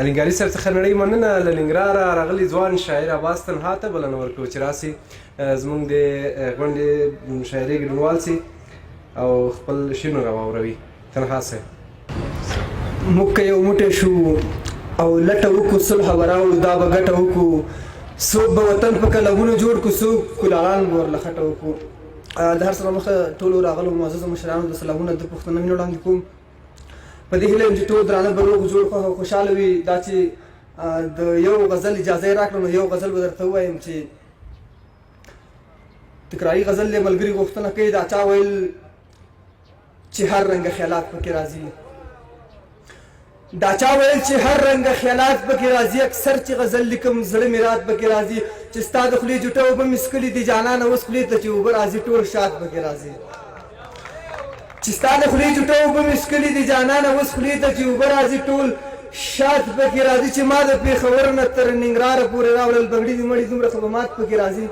الینګاري صاحب څخه نړۍ مننه. له ننګرهاره راغلي ځوان شاعر عباس تنها ته بلنه ورکوو چې راسي، زموږ د غونډې مشاعرې ګډونوال سي او خپل شعرونه راواوروي. تنها صاحب. موږ که یو موټی شو او لټه وکړو، صلح به راوړو، دا به ګټه وکړو. څوک به وطن په قلمونو جوړ کړو، څوک کولالان به ورله خټه وکړو. د هر څه مخه ټولو راغلو معززو مشرانو د سلامونه د پښتنو مینه وړاندې کوم. په دې هیله یم چې ټول درانه به روغ جوړ، خوښ او خوشحاله وي. دا چې د یو غزل اجازه یې راکړه، نو یو غزل به درته ووایم چې تکراري غزل دی. ملګري غوښتنه کوي. دا چا ویل چې هر رنګ خیالات پکې راځي؟ دا چا ویل چې هر رنګ خیالات پکې راځي؟ اکثر چې غزل لیکم، زړه مې رات پکې راځي. چې ستا د خولې جوټه اوبه مې څښلي دي جانانه، اوس خولې ته چې اوبه راځي، ټول شات پکې راځي. چې ستا د خولې جوټه اوبه مې څښلي دي جانانه، اوس خولې ته چې اوبه راځي، ټول شات پکې راځي. چې ما د پېښور نه تر ننګرهاره پورې راوړل، بنګړي دې مړي، دومره خو به مات پکې راځي.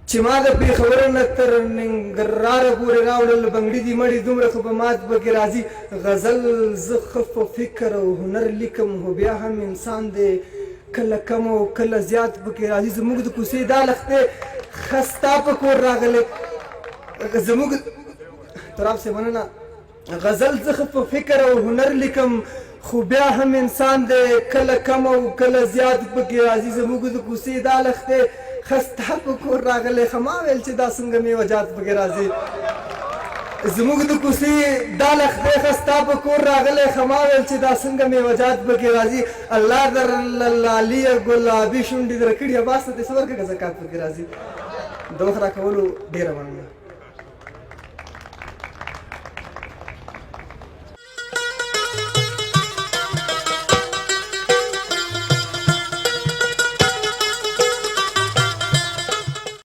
چې ما د پېښور نه تر ننګرهاره پورې راوړل، بنګړي دي مړي، دومره خو به مات پکې راځي. غزل زه ښه په فکر او هنر لیکم، خو بیا هم انسان دی، کله کم او کله زیات پکې راځي. زموږ د کوڅې دا لښتی ښه ستا په کور راغلی. زموږ تراب صاحب مننه. غزل زه ښه په فکر او هنر لیکم، خو بیا هم انسان دی، کله کم او کله زیات پکې راځي. زموږ د کوڅې دا لښتی ښه ستا په کور راغلی، ښه ما ویل چې دا څنګه میوه جات پکې راځي. زموږ د کوڅې دا لښتی ښه ستا په کور راغلی، ښه ما ویل چې دا څنګه میوه جات پکې راځي. الله در لالي ګلابي شونډې درکړي، عباس ته څه ورکړه، زکات پکې راځي. د وخت راکولو ډېره مننه.